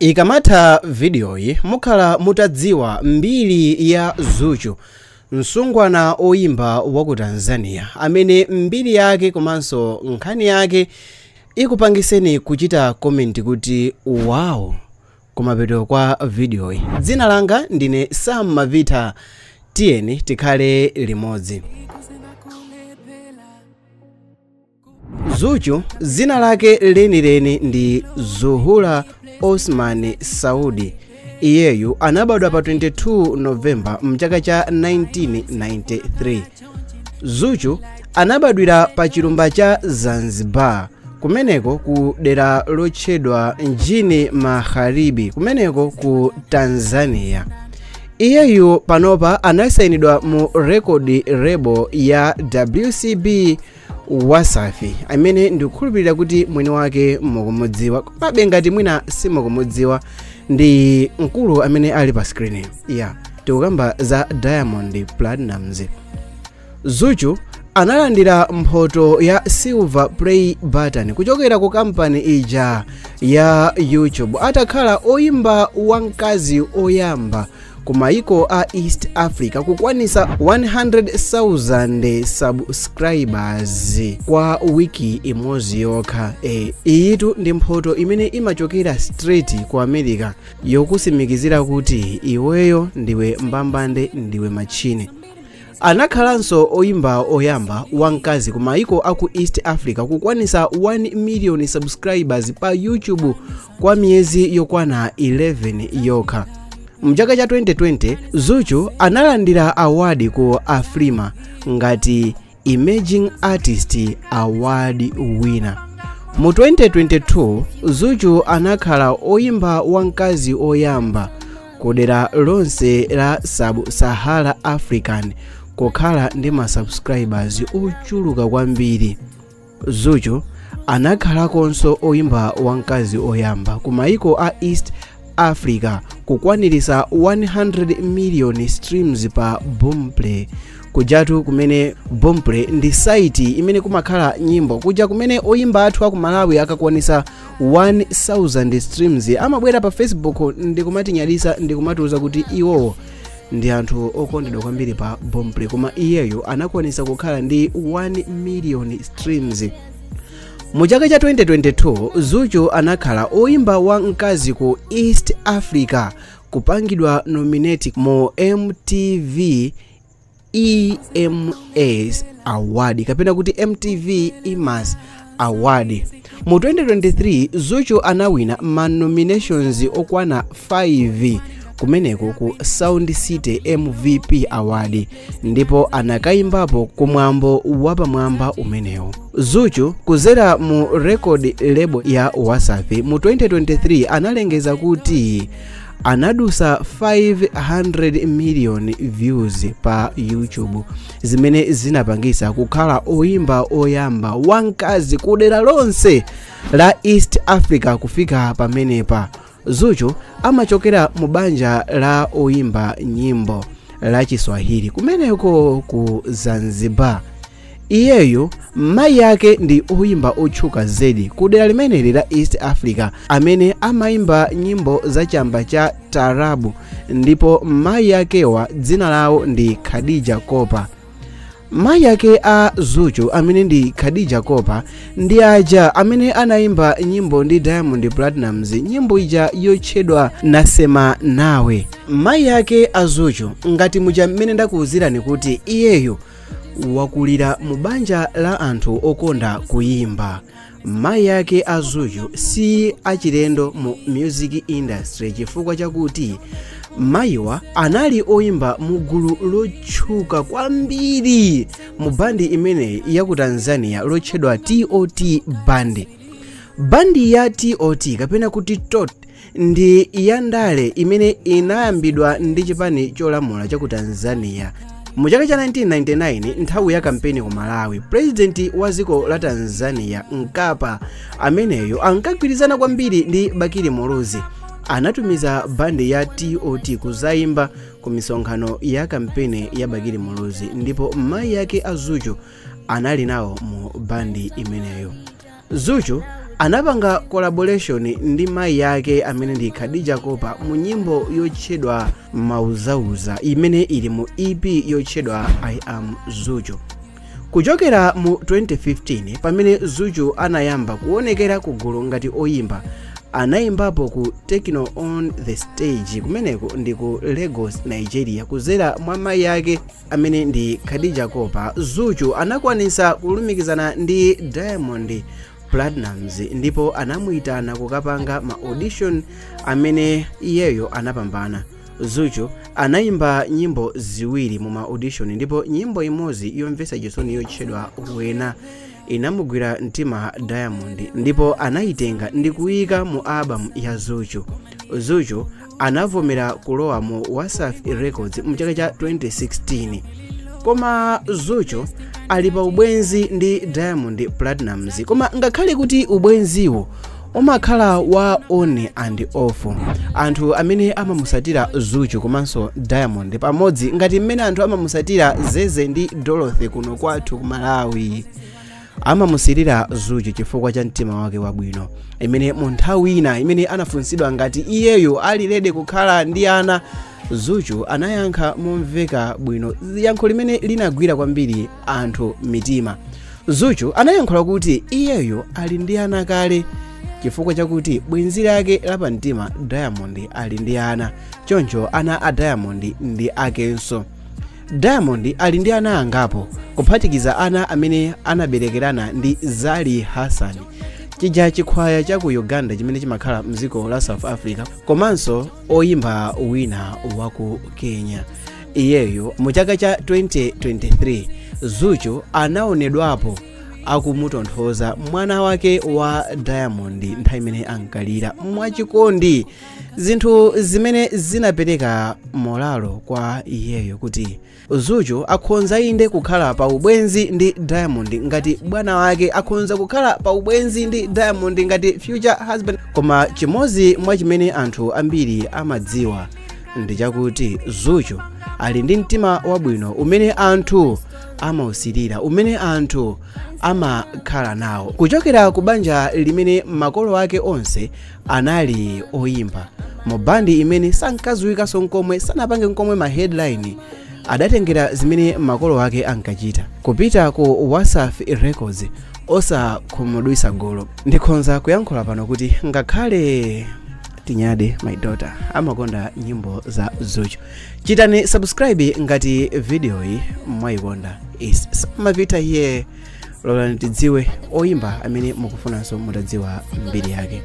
Ikamatha vidiyoyi mukhala mutadziwa mbiri ya Zuchu, msungwana oyimba wa ku Tanzania amene mbiri yake komanso nkhani yake ikupangiseni kuchita comment kuti wow kumapeto kwa vidiyoyi. Dzina langa ndine Sam Mavita, tiyeni tikhale limodzi. Zuchu dzina lake lenileni ndi Zuhura Osman Saudi. Iyeyu anabadwa pa 22 Novemba mchaka cha 1993. Zuchu anabadwira pa chilumba cha Zanzibar, kumeneko ku dera lotchedwa Mjini Magharibi, kumeneko ku Tanzania. Iyeyu panopa anasayinidwa mu record label ya WCB Wasafi, amene ndikukhulupirira kuti mwini wake mukumudziwa, komabe ngati mwina simukumudziwa ndi mkulu amene ali pa screen. Ya, tikukamba za Diamond Platnumz. Zuchu analandira mphoto ya Silver Play Button kuchokera ku kampani ija ya YouTube atakhala oyimba wamkazi oyamba ku maiko a East Africa kukwanisa 100,000 subscribers kwa wiki imodzi yokha. Iyitu ndi mphoto imene imachokera straight ku America yokusimikizira kuti iweyo ndiwe mbambande, ndiwe machine. Anakhalanso oyimba oyamba wamkazi ku maiko aku East Africa kukwanisa 1 million subscribers pa YouTube kwa miyezi yokwana 11 yokha. Mchaka cha 2020 Zuchu analandira award ku Afrima ngati Emerging Artist Award winner. Mu 2022 Zuchu anakhala oyimba wamkazi oyamba kudera lonse la Sub-Sahara African kukhala ndi ma subscribers ochuluka kwambiri. Zuchu anakhalakonso oyimba wamkazi oyamba ku maiko a East Africa kukwanirisa 100 million streams pa Boomplay. Kujatu kumene Boomplay ndi site imene kumakhala nyimbo, kuja kumene oyimba athu aku Malawi akakwanisa 1000 streams amabwera pa Facebook ndikumatinyadisa ndikumatiuza kuti iwowo ndi anthu okondedwa kwambiri pa Boomplay, koma iyeyo anakwanisa kukhala ndi 1 million streams. Mu chaka cha 2022 Zuchu anakhala oyimba wa mkazi ku East Africa kupangidwa nominate mu MTV EMAs Award kapena kuti MTV EMAs Award. Mu 2023 Zuchu anawina ma nominations okwana 5 kumeneko ku Sound City MVP Award, ndipo anakayimbapo kumwambo wapamwamba umenewo. Zuchu kuzera mu record label ya Wasafi mu 2023 analengeza kuti anadusa 500 million views pa YouTube, zimene zinapangisa kukhala oyimba oyamba wamkazi kudera lonse la East Africa kufika pamenepa. Zuchu amachokera mu banja la oyimba nyimbo la Chiswahili kumeneko ku Zanzibar. Iyeyo mayi ake ndi oyimba otchuka zedi kudera limeneli la East Africa amene amayimba nyimbo za chamba cha tarabu, ndipo mayi akewa dzina lawo ndi Khadija Kopa. Mayi ake a Zuchu amene ndi Khadija Kopa ndi aja amene anayimba nyimbo ndi Diamond Platnumz, nyimbo ija yotchedwa Nasema Nawe. Mayi ake a Zuchu, ngati muja mmene ndakuwuzirani kuti iyeyo wakulira mu banja la anthu okonda kuyimba, mayi ake a Zuchu si achilendo mu music industry chifukwa chakuti mayiwa anali oyimba mu gulu lotchuka kwambiri mu bandi imeneyi ya ku Tanzania lotchedwa TOT Band. Bandi ya TOT kapena kuti TOT ndi yandale imene inayambidwa ndi chipani cholamula cha ku Tanzania. Mu chaka cha 1999 nthawi ya kampeni ku Malawi, president wa dziko la Tanzania Mkapa ameneyo ankagwirizana kwambiri ndi Bakili Muluzi anatumiza bandi ya TOT kuzayimba ku misonkhano ya kampeni ya Bakili Muluzi, ndipo mayi ake a Zuchu anali nawo mu bandi imeneyo. Zuchu Anapanga collaboration ndi mayi yake amene ndi Khadija Kopa mu nyimbo yotchedwa Mauzauza imene ili mu EP yotchedwa I Am Zuchu. Kuchokera mu 2015 pamene Zuchu anayamba kuonekera kugulu ngati oyimba, anayimbapo ku Techno on the Stage kumeneko ndi ku Lagos, Nigeria, kuzera mwa mayi yake amene ndi Khadija Kopa. Zuchu anakwanisa kulumikizana ndi Diamond Platnumz ndipo anamuyitana kukapanga ma audition amene iyeyo anapambana. Zuchu anayimba nyimbo ziwiri mu ma audition ndipo nyimbo imodzi yomvetsa chisoni yotchedwa Wena inamugwira mtima Diamond ndipo anayitenga ndi kuyika mu album ya Zuchu. Zuchu anavomera kulowa mu Wasafi Records mu chaka cha 2016. Koma Zuchu ali pa ubwenzi ndi Diamond Platnumz, koma ngakhale kuti ubwenziwo umakhala wa on and off, anthu amene amamusatira Zuchu komanso Diamond pamodzi ngati mmene anthu amamusatira Zeze ndi Dorothy kuno kwathu ku Malawi, amamusirira Zuchu chifukwa cha mtima wake wabwino, imene mu nthawi ina imene anafunsidwa ngati iyeyo ali ready kukhala ndi ana, Zuchu anayankha momveka bwino, yankho limene linagwira kwambiri anthu mitima. Zuchu anayankhula kuti iyeyo ali ndi ana kale chifukwa chakuti bwenzi lake lapamtima Diamond ali ndi ana, choncho ana a Diamond ndi akenso. Diamond ali ndi ana angapo kuphatikiza ana amene anaberekerana ndi Zari Hassan, chija chikhwaya cha ku Uganda chimene chimakhala mdziko la South Africa, komanso oyimba wina wa ku Kenya. Iyeyo mu chaka cha 2023 Zuchu anaonedwapo akumutonthoza mwana wake wa Diamond nthawi imene ankalira mwachikondi, zinthu zimene zinapereka moralo kwa iyeyo kuti Zuchu akhonza inde kukhala pa ubwenzi ndi Diamond ngati bwana wake, akhonza kukhala pa ubwenzi ndi Diamond ngati future husband. Koma chimodzi mwa chimene anthu ambiri amadziwa ndi chakuti Zuchu ali ndi mtima wabwino umene anthu amausirira, umene anthu amakhala nawo, kuchokera ku banja limene makolo ake onse anali oyimba mu bandi imene sankadziwikanso nkomwe, sanapange nkomwe ma headline. Adatengera zimene makolo ake ankachita kupita ku Wasafi Records osakhumudwitsa golo. Ndikhonza kuyankhula pano kuti ngakhale tinyade my daughter amakonda nyimbo za Zuchu. Chitani subscribe ngati video iyi mwayikonda. Is Samavita here, lolani tidziwe oyimba amene mukufunanso mutadziwa mbiri yake.